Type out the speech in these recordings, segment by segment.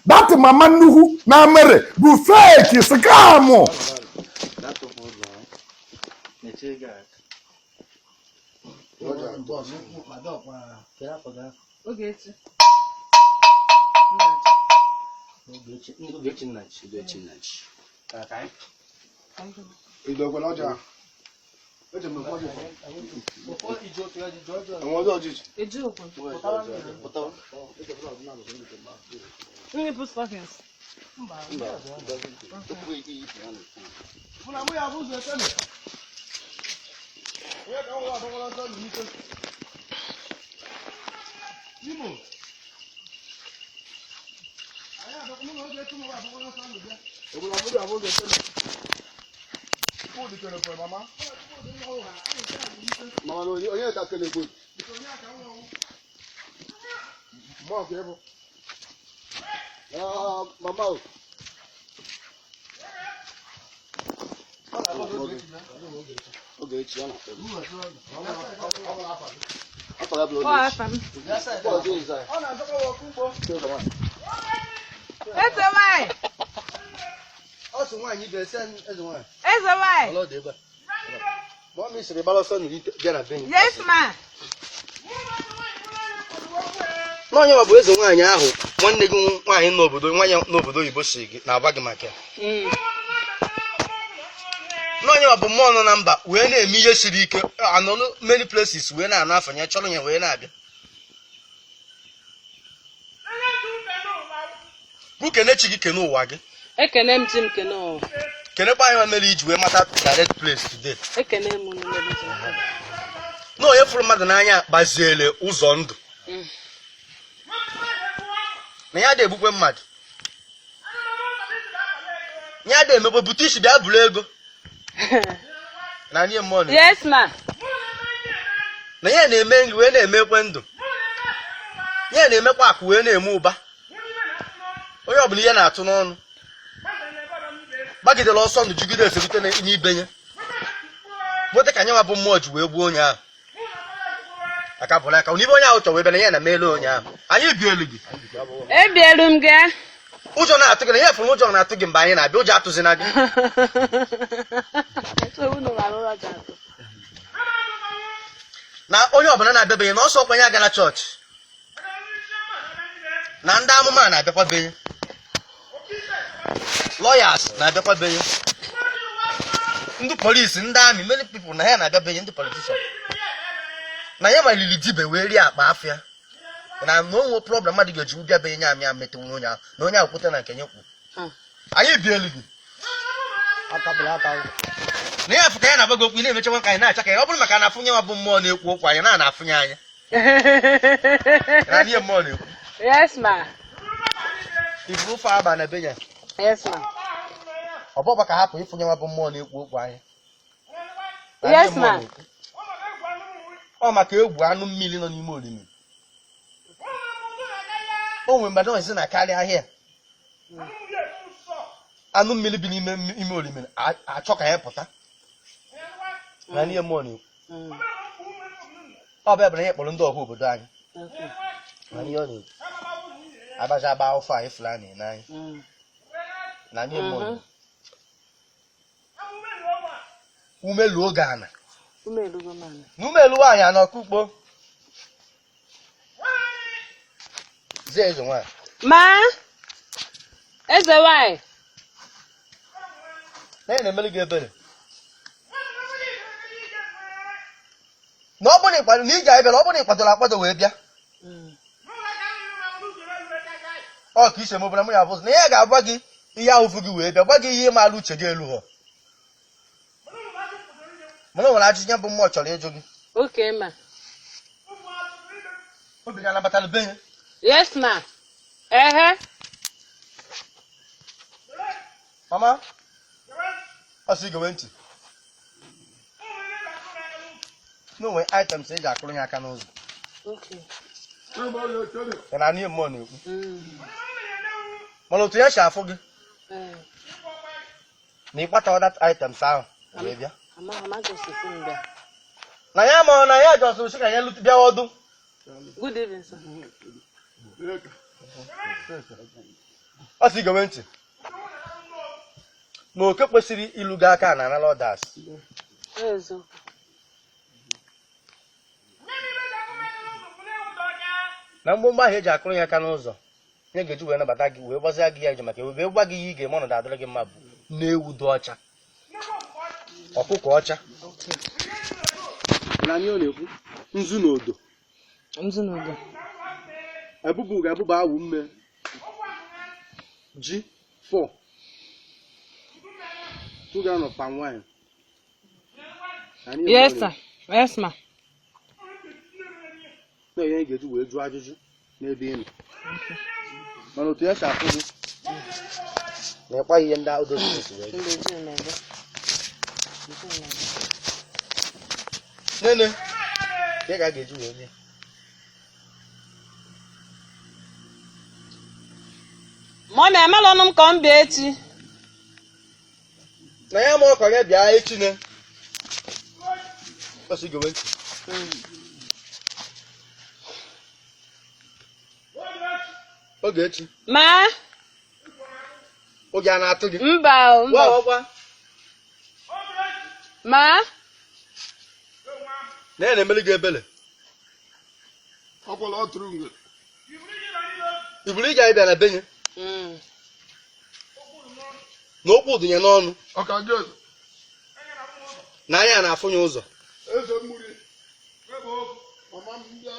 That mama nnukwu na mere bụ fake scam. Ogechi. Ogechi Nnachi. Ogechi Nnachi. Ejokwu. Ndị bụ stockings. Mama onye ka kelekwe. Mmụọ ka ịbụ. Ah, mama o. Ogechi, ọ na-akpọ gị. Afọ ya bụ Ọ Ogechi. afa m. Ọ Eze nwanyị. sị nwaanyị ibe ese eze nwaanyị. Eze nwanyị. Ọlọdụ ebe a. Ma ọ sịrị gbara ọsọ n'ite bịa na be ya. Yes ma. N'onye ma bụ eze nwaanyị ahụ nwanne gị nwaanyị n'obodo nwaanyị n'obodo oyibo si gị na-agwa gị maka ya. N'onye ma bụ mmụọ nọ na mba wee na-eme ihe siri ike anọlụ many places wee na-anụ afọ ya chọrọ ya wee na-abịa. Bụ kenechi gị kene ụwa gị. Ekene m chi m kene ụwa. Kenekwa anyị ma mere iji wee mata direct place today. Ekene m unu n'ebe chi. Na onye fụrụ mmadụ n'anya gbaziele ụzọ ndụ. Na ya dị egbukwe mmadụ. Ya dị emekwe bute isi bịa buru ego. Na anyị mmụọ na Yes ma. na ya na-eme nri wee na-emekwe ndụ. Ya na-emekwa akụ wee na-eme ụba. Onye ọbụla ihe na-atụ n'ọnụ. Gbagidere ọsọ ndụ jigide eserute n'ibe ya. Bute ka nyanwa bụ mmụọ ji wee gbuo onye ahụ. Aka bụrụ aka n'ibe onye ahụ chọrọ wee bịa na ya na meelu onye ahụ. Anyị bi elu gị. Ebielu m gị. Ụjọ na-atụ gị na ya fụrụ ụjọ na-atụ gị mgbe anyị na-abịa ụjọ atụzina gị. So unu mara ụlọ ji atụ. Na onye ọbụla na-abịabeghị na ọsọ ọkwenye agala chọọchị. Na ndị amụma na-abịakwa benye. Lawyers na-abịakwa benye. Ndị polisi, ndị amị, many people na ya na-abịa benye ndị politician. Na ya maliri dibe wee rie akpa afịa. Na na onwe problem mmadụ ga-eji bịa benye nye amị ametenwu onye ahụ na onye ahụ kwute na nke nye kwu. Anyị bi elu gị. Na ya afụ ka ya na-agba gị okwu ị na-emechakwa ka anyị na-acha ka ya ọ bụrụ maka na afụnye nwa bụ mmụọ na-ekwu okwu anyị na afụnye anya. Na ihe mmụọ na-ekwu. Yes ma. Ifuru ụfọ aba na be ya. Yes ma. Ọ bụkwa ka hapụ ịfụnye nwa bụ mmụọ na-ekwu okwu anyị. Na Yes ihe mmụọ ma. na-ekwu. Ọ maka egwu anụ mmiri nọ n'ime orimiri. O nwere mmadụ ezi na karịa ahịa. Anụ mmiri bi n'ime ime orimiri achọ ka ya pụta. Na ihe mmụọ na-ekwu. Ọ bịa bụ na ihe kpọrọ ndị ọha obodo anyị. Okay. Na ihe ọ na-ekwu. Abacha agba ụfọ anyị Fulani n'anya. Na ihe mmụọ na-ekwu. Ume luo oge ana. Ume elugo m ana. Na ume elu nwaanyị anọ kukpo. Zie eze nwaanyị. Ma. Eze nwanyị. Na ya na-emere gị ebere. Na ọ bụrụ na ịkwado na ije anyị bịara ọ bụrụ na ịkwadoro akwado wee bịa. Ọ ka isi emebụla mụ ya abụzụ na ya ga-agwa gị ihe ahụfụ gị wee bịa gwa gị ihe maara uche gị elu họ. Mana o nwere ajụjụ ya bụ mmụọ chọrọ ịjụ gị. Okay ma. Obi ga-anabatara be ya. Yes ma. Ehe. Mama, ọ sị gewe ntị. Na o nwere items eji akụrụ ya aka n'ụzọ. Okay. Ya na anụ ihe mmụọ na-ekwu. Mana otu ya si afụ gị na ịkpata that items ahụ wee bịa. Ama ama gosisi m bịa. Na ya ma na ya jọsụrụ sị ka ya lute bịa ọdụ. Good evening sir. Ọ sị gewe ntị na oke kwesịrị ilu gị aka na anala ọdas. Eziokwu. Na mgbomgbo ahụ eji akụrụ ya aka n'ụzọ nye ga-eji wee nabata gị, wee gbazia gị ya ije, maka wee gwa gị ihe ị ga-eme ọnọdụ adịrị gị mma bụ na-ewu dị ọcha, ọkụkọ ọcha. Okay. Na anyị ọ na-ekwu nzu na odo. Nzu na udo. Ebubu ga-abụba awụ mme ji 4 2 gallon of palm wine. Anyị Yes, sir. Yes, ma. Na ihe anyị ga-eji wee jụọ ajụjụ n'ebe ị nọ, mana otu ya si afụ gị na ịkwa ihe ndị ahụ doziri wee Mgbe ji na-ebe. Ji na-ebe. nene ka ị ga-eji wee nye. Mọmi, amalọnụ m ka m bịa echi. Na ya ma ọkọ ya bịa echi ne ọsị gewe ntị. Oge echi. Ma. Oge a na-atụ gị. Mba o, mba. Gwa ọkwa. Ma. Na ya na-emeli gị ebele. Ọkwala ọ tụrụ nge. Iburu ije anyị bịa na benye na okwu dụnye n'ọnụ. Ọka gị eze. Na anya na-afụ ya ụzọ. Eze mmiri. Mama m bịa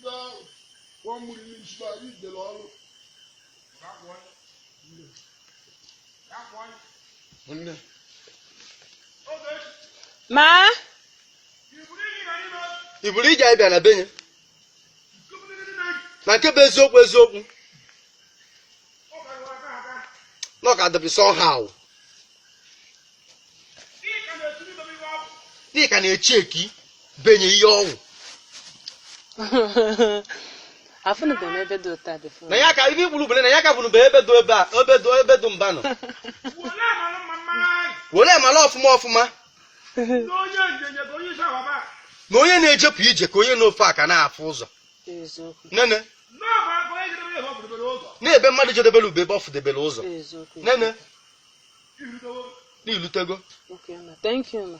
bịa kwụọ mmiri n'isi anyị jere ọrụ. Nne. Ma. Iburu ije anyị bịa na benye na nke bụ eziokwu eziokwu na ọ ka dịbị somehow dị ka na-echi eki benye ihe ọnwụ. Afụnụbeghị m ebe dị ụtọ a before. Na ya ka ibe igburu bere na ya ka bụrụ ebe do ebe a ebe do ebe do mba nọ were mara ọfụma ọfụma na onye na-ejepụ ije ka onye n'ofe a ka na-afụ ụzọ. Eziokwu. Nene na-ebe mmadụ jedebere ube ebe ọ fụdebere ụzọ. Eziokwu. Nene n'ilutego. Okay, ma. Thank you, ma.